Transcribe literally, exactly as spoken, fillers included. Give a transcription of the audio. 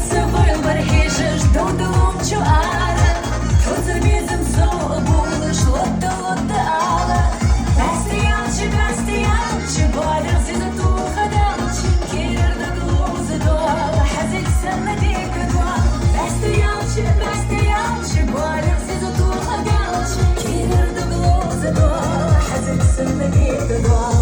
Ца вайл бар хьежаш, дов да ломчу ара. Тхоцара безам совгӀа болаш, лотта, лотта ала. Баьста ялча, баьста ялча, боалахь зиза тоха далча, кирар дог ловзадоал, хьазик санна дика доал. Баьста ялча, баьста ялча, боалахь зиза тоха далча, кирар дог ловзадоал, хьазик санна дика доал.